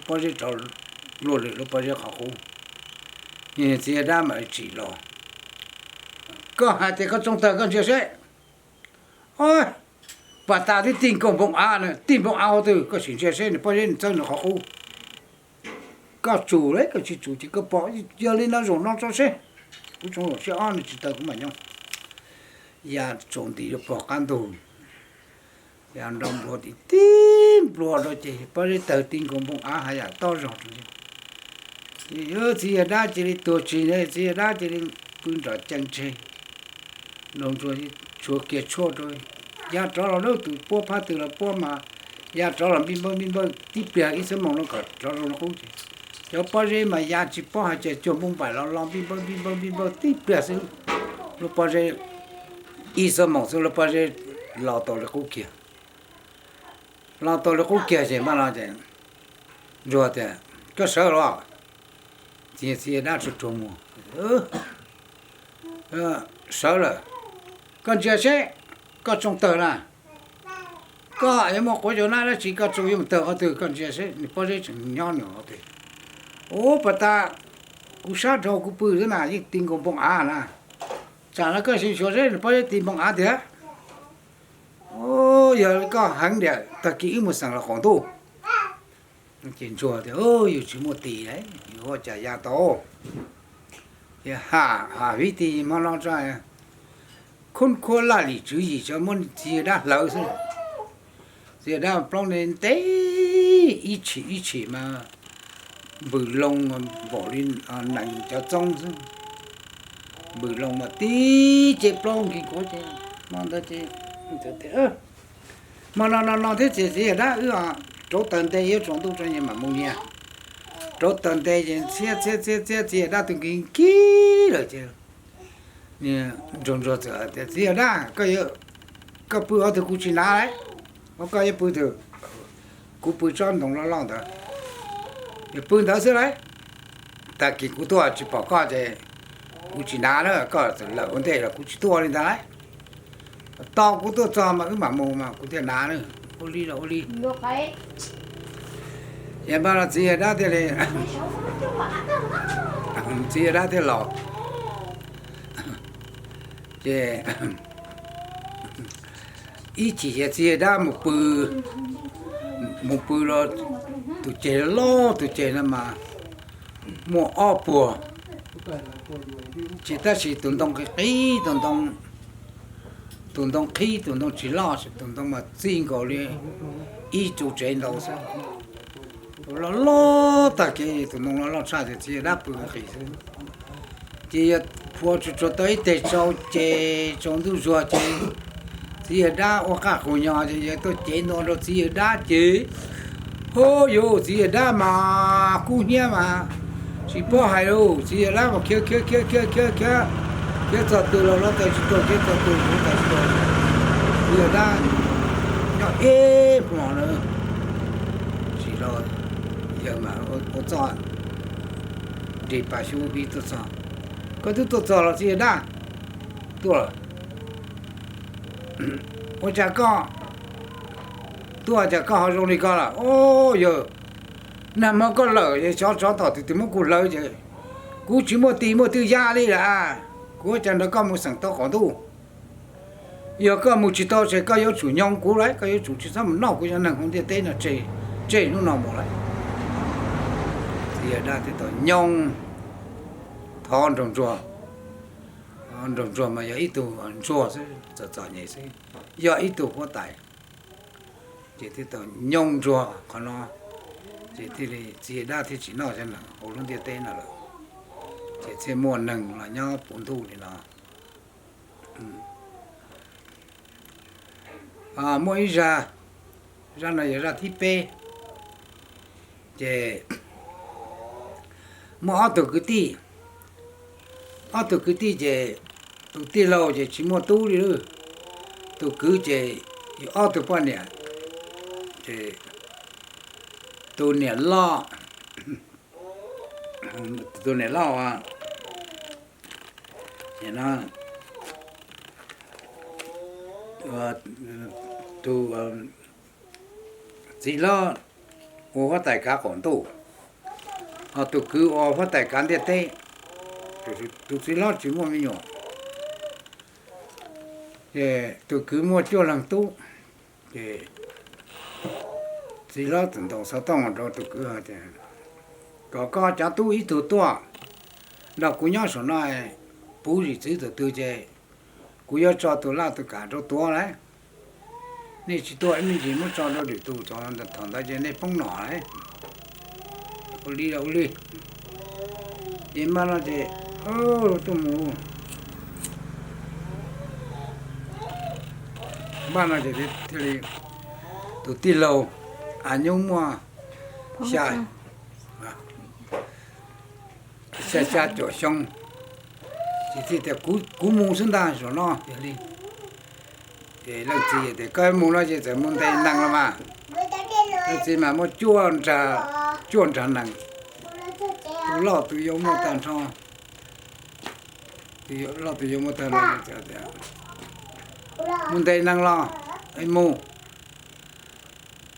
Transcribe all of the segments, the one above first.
lub pob zeb rov luag lwm lub pob zeb qhov qub. Txiv yawg dab mam tsim los, koj hais tias koj tsoo tawg koj ntsia seb. Oj, pas tas twb tig nkaus npoo av na, tig npoo av hauv twg koj sim ntsia seb nws pob zeb nws txawb nws qhov qub. Koj tsum li koj tsis tsum ces koj pom, yog li no zaum no tso seb. Kuv tsoo zaum seb ob nws tsis tawg kuv mam nyob. Ya tsaus nti rau pog qab ntug, ya nrov nplua tib tib nplua rau ces pob zeb tawg tig nkaus npoo av haj yam tob zog rau. Ces txiv yawg dab cia li tuag tsis, txiv yawg dab cia li pw nram cees tseg, nroo ntsuag tshuav kiag tshuaj rau, ya rov los lawm, tus puab phab twg los puab mas ya rov los npij npawj npij npawj tib pliag ib xuab moos no kom rov zoo li qub ces cov pob zeb mas ya tsis paub hais tias cuag npoo npaim los los npij npawj npij npawj npij npawj tib pliag xwb, lub pob zeb ib xuab moos xwb lub pob zeb los tau li qub kiag. Los tau li qub kiag ces maj los ces ntsuag tias, koj sawv los? Txiv yawg dab tsuag tsuag muag, sawv lawm, koj ntsia seb, koj tsoo tawg na. Koj yuav muaj quav cov nab dab tsi koj tsuas yuav mus tawg qhov twg koj ntsia seb nws pob zeb tseem nyob nws qhov twg. Ub, pas tas kuv sab dhau kuv pw xwb na yeej ti nkaus npoo av na. Tsam no koj sim xyuas seb nws pob zeb ti npoo av tiag. Yog koj heev tiag tag kis wb mus xeem los qaum ntuj. Ces ntsuag tias, yus tsis muaj tis, yus ua cas ya tau. Ces ham ham vib tig hmo no tso, khub khuab laj lim tswv yim tso muab txiv yawg dab hlawv xwb. Txiv yawg dab plaub ntev ntev ib tshim ib tshim mas npws loo npaum li nees cov txoob xwb. Npws loo mas tib ce plaub nkig kuav ces hmo ntawd ces hmo no no no thiab ces txiv yawg dab wb rauv taws nte yuav tsaus ntuj tso nyias mam mus nyias. Rauv taws nte ces txhiab txhiab txhiab txhiab txiv yawg dab tus nkig nkig lawm ces nraug ntsuag txawm tias, txiv yawg dab, koj pw qhov twg kuv tsis hnav lauj, koj yuav pw twg? Kuv pw tsob ntoo loj loj ntawd. Yog pw ntawd xwb lauj, tag kis kuv tuaj tsis pom koj ces kuv tsis hnav na, koj txawm lawm ua ntej los kuv tsis tuaj li ntag lauj. Tos kuv tuaj txog mas wb mam mus mas kuv thiaj hnav na. Ua li los ua li. Ces npaj no txiv yawg dab thiaj li, txiv yawg dab thiaj los. Ces ib chim ces txiv yawg dab mus pw, mus pw los tus ceg loj tus ceg no mas muaj ob puag, ces tab sis tus ntoo qhib qhib, tus ntoo, tus ntoo qhib tus ntoo tsis loj, tus ntoo mas txij nkaus li ib tsu tsev ntau xwb. Loj loj tag kev, tus ntoo loj loj tshaj ces txiv yawg dab pw qis xwb. Ces yawg phua tsuag tsuag tau ib teg tsau ces tsaus ntuj zuag ces txiv yawg dab ua qaj qus nyo ces yawg tuaj cev ntua rau txiv yawg dab ces, hov yus txiv yawg dab mas kub hnyiab mas tsis paub hais lus, txiv yawg dab mas khiav khiav khiav khiav khiav khiav, khiav txog twg los luav taws tsis tuag, khiav txog twg los luav taws tsis tuag. Txiv yawg dab nyob ib hmos na, tsis los yawg mas ua txuj nrig pas xyub vib tuaj txog. Koj twb tuaj txog los txiv yawg dab? Tuaj lawm. Ua cas koj tuaj cas koj ho zoo li ko lawm? Ub yawg, nag hmo koj lawm es xyov tsov tom twg twg muab kuv hlawv ces kuv tsis muaj tis muaj twj yam li lawm. Kuv ua cas nrog koj mus xeem tau qaum ntuj? Yog koj mus tsis tau ces koj yuav tsum nyoog kuv lawm, koj yuav tsum tsis txhob mus noj kuv cov neeg hauv ntiaj teb no tseg, tseg hnub no mus lawm. Txiv yawg dab thiaj tau nyoog thov nraug ntsuag. Nraug ntsuag mas yog ib tug ntsuag xwb, txom txom nyem xwb, yog ib tug huab tais. Ces thiaj tau nyoog ntsuag qhov no, ces thiaj li txiv yawg dab thiaj tsis noj cov neeg hauv lub ntiaj teb no lawm. Ces thiaj muaj neeg los nyob puv ntuj li no. Muaj ib zaj, zaj no yog zaj thib peb. Ces muaj ob tug kwv tij, ob tug kwv tij ces tus tij laug ces tsis muaj tub li, tus kwv ces yug ob tug poj niam. Ces tus niam loj, tus niam loj, tus txiv hlob ua huab tais kav qaum ntuj, ho tus kwv ua huab tais kav ntiaj teb. Tus txiv hlob tsis muaj me nyuam, ces tus kwv muaj cuaj leeg tub. Ces txiv hlob txawm ntaus xov tooj rau tus kwv tias, kom koj cov tub ib tug tuaj nrog kuv nyob saum no, puv zim txwv tus twg ces kuv yuav tso tus laj tus kam rau tuav lawm. Nej tsis tuaj ib me ntsis muab tso rau lwm tus, thaum ntawd ces nej poob nom lawm. Ua li los ua li. Ces npaj no ces tuaj mus, npaj no ces thiaj li tus tij laug a nyuj muaj xya, xya xya caum xyoo, ces thiaj tias, kuv mus xwb ntag zaum no. Yog li ces leej txiv tias, koj mus no ces txawm mus ntes nees los mas. Leej txiv mas muaj cuaj nrag nees, tus loj tus yau muaj tag nrho, tus loj tus yau muaj tag nrho, mus ntes nees los, mus.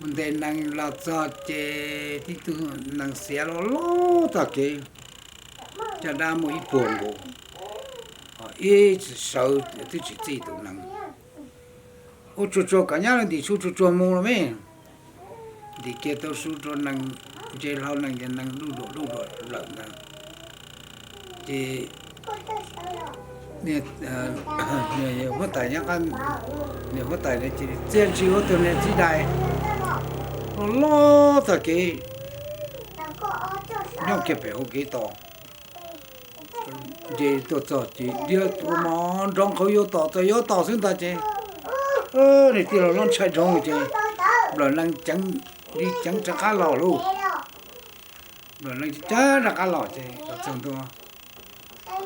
Mus ntes nees los txog ces tib tug nees xiav loj loj tog kev, caj dab muaj ib puag nkaus, ib sawv twb tsis txij tus nees. Ua tsuag tsuag kom nyab lawv ntim su tsuag tsuag mus los me, ntim kiag tau su rau nees, ntse hlo nees ces nees duj duam duj duam lawm ntag. Ces huab tais, niag huab tais ces txia ntsis ua tus niag txiv dais loj loj tog kev nyob kiag pem hauv kev tos. Nce tuaj txog ces dhia ua mov nrov nqhawv yuav tom, txawm yuav tom xwb ntag ces nws tij laug hlob ntshai dhau ces nplawm nees ceev li ceev rov qab los lauj. Nplawm nees ceev rov qab los ces los txog ntua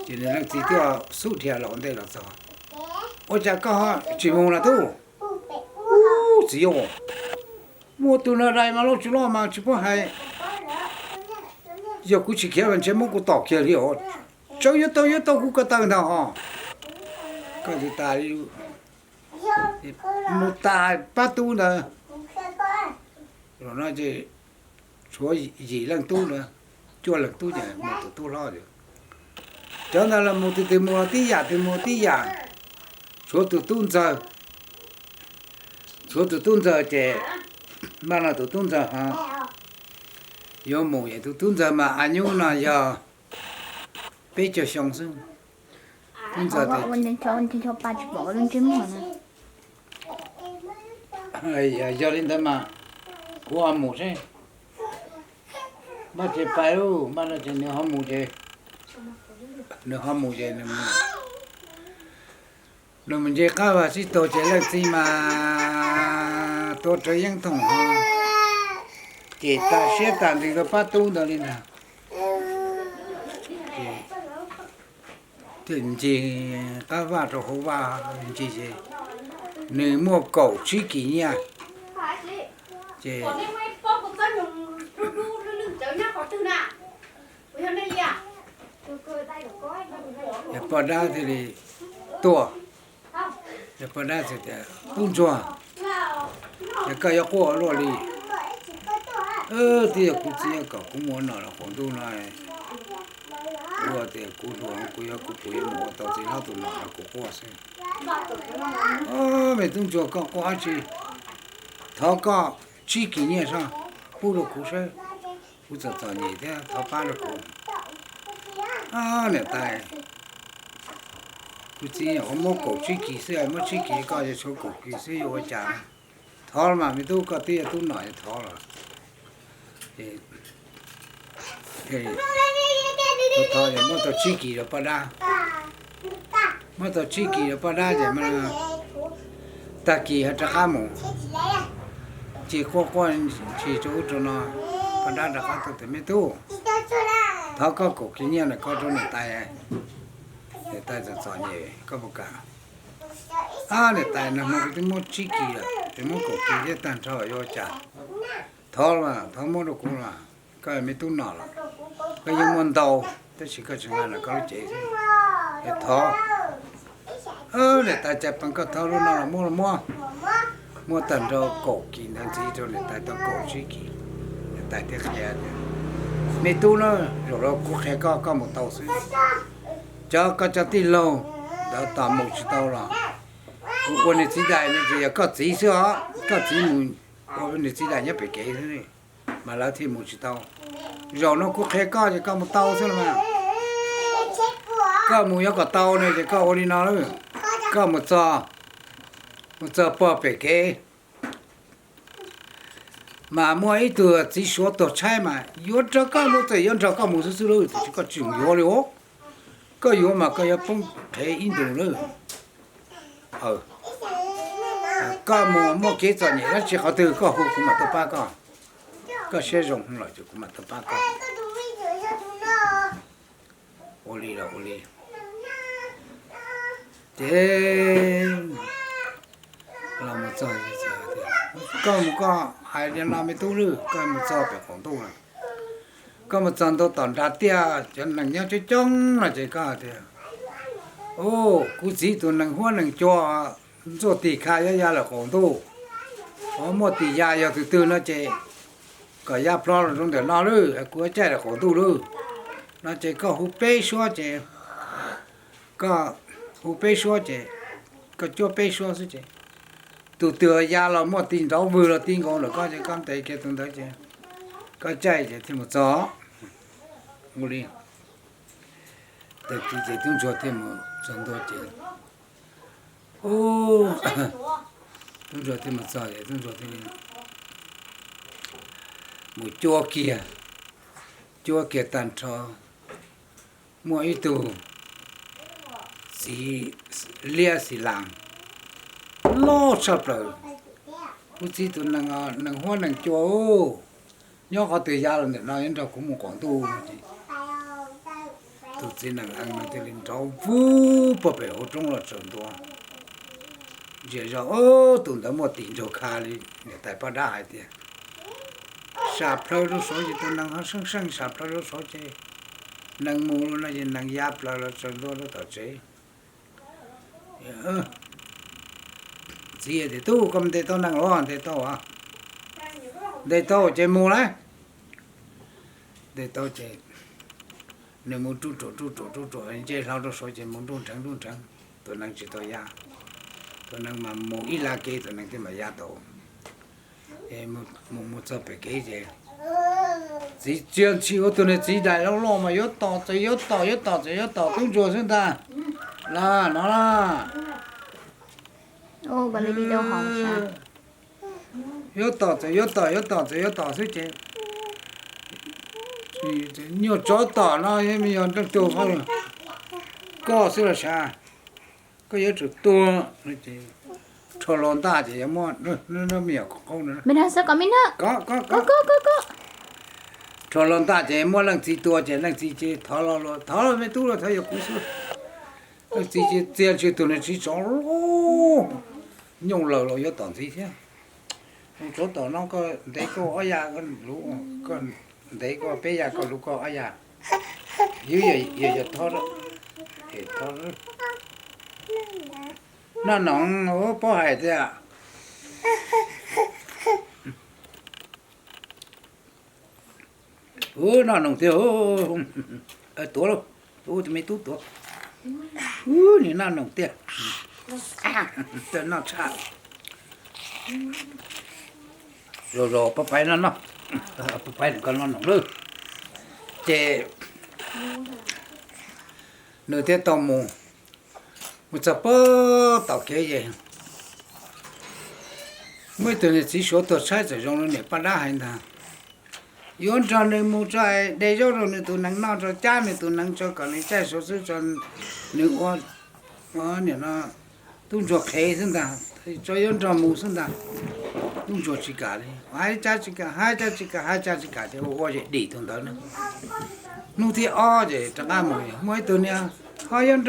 ces nws leej txiv twb xub dhia los ua ntej los txog. Ua cas koj tsis mus los tub? Ub, txiv, muaj tus no dais mas loj tsis loj mas tsis paub hais. Yog kuv tsis khiav mas ntshe muab kuv tom kiag li os. Tsawv yuav tau yuav tau kuv ko taw ntag os. Koj tus tas li mus tas pab tub ntawd. Zaum no ces tshuav yim leej tub na, cuaj leej tub ces mus tus tub hlob. Cov ntawd los mus tus twg mus tib yam, tus mus tib yam. Tshuav tus tub ntxawg, tshuav tus tub ntxawg ces maj no tus tub ntxawg ho yuav mus es tus tub ntxawg mas a nyub no yog peb caug xyoo xwb. Tub ntxawg tias, yog li ntawd mas kuv ho mus seb. Maj ces pais lauj, maj no ces nws ho mus ces, nws ho mus ces nws mus nce qab vaj sib tog ces leej txiv mas tuav rawv yeeb thoom ho ces tas siab tas ntsws rau pab tub ntawd li ntag. Ces thiaj ncig qab vaj rau hauv vaj ncig ces nws muaj kaum tsib kis nyiaj ces poj dab thiaj li tuaj. Poj dab txawm tias, tub ntsuag, es koj yuav quaj luaj li? Twb yog kuv txiv kom kuv mus ua nom los qaum ntuj no, kuv tias kuv hluas kuv yuav, kuv puas yuav mus ua tau txiv hlob tus nom los kuv quaj xwb. Me tub ntsuag, koj quaj dab tsi? Thov koj tsib kis nyiaj soj pub rau kuv saib, kuv txom txom nyem thiab thov pab rau kuv. Niam tais, kuv txiv nyuam qhuav muab kaum tsib kis xwb, muab tsib kis koj yuav tshuav kaum kis xwb yuav ua cas? Thov los mas me tub, koj twb yog tub nom es thov los. Thov, muab tau tsib kis rau poj dab. Muab tau tsib kis rau poj dab ces tag kis ho rov qab mus. Ces quaj quaj ntshis rau ub rau no, poj dab rov qab tuaj tias, me tub, thov koj kaum kis nyiaj no koj rau niam tais. Niam tais txom txom nyem koj puas kam? Niam tais, nag hmo kuv twb muab tsib kis lawm, es muab kaum kis thiab tag nrho yuav ua cas? Thov los, thov muab rau kuv los, koj me tub nom los, koj yeej muaj ntau, tab sis koj tsis nqa los koj lub cev xwb. Es thov. Niam tais, cas pees koj thov lub no los muab los muab. Muab tag nrho kaum kis ntawd ntxiv rau niam tais tau kaum tsib kis. Niam tais thiaj qhia tias, me tub na, zaum no kuv qhia koj, koj mus tau xwb. Cov koj cov tij laug ntawd tos mus tsis tau los, kuv ua nws txiv dais no ces yog koj txiv xwb os, koj txiv mus ua nws txiv dais nyob pem kev xwb, mas lawv thiaj mus tsis tau. Zaum no kuv qhia koj ces koj mus tau xwb los mas. Koj mus yuav kom tau no ces koj ua li no lawm, koj mus txog, mus txog pog pem kev mas muaj ib tug txiv suav tuag tshaib mas yuav nrog koj mus, txawm yuav nrog koj mus xwb xwb lauj, tiam sis koj tsis yuav li os. Koj yuav mas koj yuav poob qhev ib ntus lawm. Koj mus muaj kev txom nyem dab tsi qhov twg koj hu kuv mam tuaj pab koj. Koj siab zoo lawm ces kuv mam tuaj pab koj. Ua li los ua li. Ces los mus txog, koj mus koj hais li no me tub lwj, koj mus txog pem qaum ntuj lawm, koj mus txog ntua tom nrad tiaj cov nees nyob coob coob no ces koj tias, kuv txiv tus nees huab nees cua ntxuaj tig kha yuav ya lawm qaum ntuj. Muaj tis ya yog tus twg no ces kom ya plho los rau ntawm no lawm, kuv caij rau qaum ntuj lawm no ces koj hu peb suab ces, koj hu peb suab ces, koj cuab peb suab xwb ces tus twg ya los muaj tis nrov vwg los ti nkaus ntawm koj ces koj ntes kiag tus ntawd ces koj caij ces thiaj mus txog. Ua li, tag kis ces tub ntsuag thiaj mus txog ntua ces, tub ntsuag thiaj mus txog ces tub ntsuag thiaj mus cuab kiag, cuab kiag tag nrho, muaj ib tug txiv liab xis las loj tshaj plaws, kuv txiv tus nees, nees huab nees cua, nyob qhov twg ya los ntawm no nrog kuv mus qaum ntuj. Tus txiv nees ees no thiaj li nrov vwg puag pem hauv roob los tsaws ntua. Ntsia zoj, tus ntawd muaj tis nraug kha li, niam tais poj dab hais tias, sam plhaw rau saud ces tus nees ho seej seej sam plhaw rau saud ces nees mus no ces nees ya plaws los tsaws ntua rau tom tsev. Txiv tias, tub, koj ntes tau nees los? Ntes tau, ntes tau ces mus lauj. Ntes tau ces nws mus ruj ruam ruj ruam ruj ruam nce hlo rau saud ces mus nruj nrheev nruj nrheev, tus nees tsis tau ya. Tus nees mas mus ib laj kev tus nees thiaj mam ya tau. Mus mus txog pem kev ces txiv txia ntshis ua tus niag txiv dais loj loj mas yuav tom txawm yuav tom, yuav tom txawm yuav tom tub ntsuag xwb ntag. Los no los, yuav tom txawm yuav tom, yuav tom txawm yuav tom xwb ces nyuag tsov tom no me nyuam nreej tuag koj xwb los sav, koj yuav tsum tuag. Rho hlo ntaj ces yuav muab, me nyuam qaub qaub no, rho hlo ntaj ces muab leej txiv tua ces leej txiv ces thov los, thov los me tub los thov yog kuv xwb. Leej txiv ces txia ntshis tus niag txiv tsov loj nyooj laws los yuav tom ntxiv thiab. Mus tsov tom no koj ntev koj ob ya, koj ntev koj peb ya koj luv koj ob ya. Yus yog yog thov, thov noj noog, pob hais tias ub noj noog tiag, tuav lauj, ub tus me tub tuav, ub nim noj noog tiag, noj tshaj. Zos zos pob paiv no noj, pob paiv nws koj noj noog lawm. Ces nws thiaj tau mus, mus txog puag tom kev ces muaj ib tug niag txiv suav tuag tshaib txawm zoo li niam poj dab hais ntag, yuav nrog nws mus tso, de zaub rau nws tus nees noj tso, cab nws tus nees tso kom nws caij suav xwb tso, nws ua, nim no tub ntsuag qhev xwb ntag, tso yuav nrog mus xwb ntag. Tub ntsuag tsis kam li, hais cas tsis kam, hais cas tsis kam, hais cas tsis kam ces ua ua ces dim tus ntawd na. Hnub thib ob ces rov qab mus, muaj ib tug niag ho yuav nrog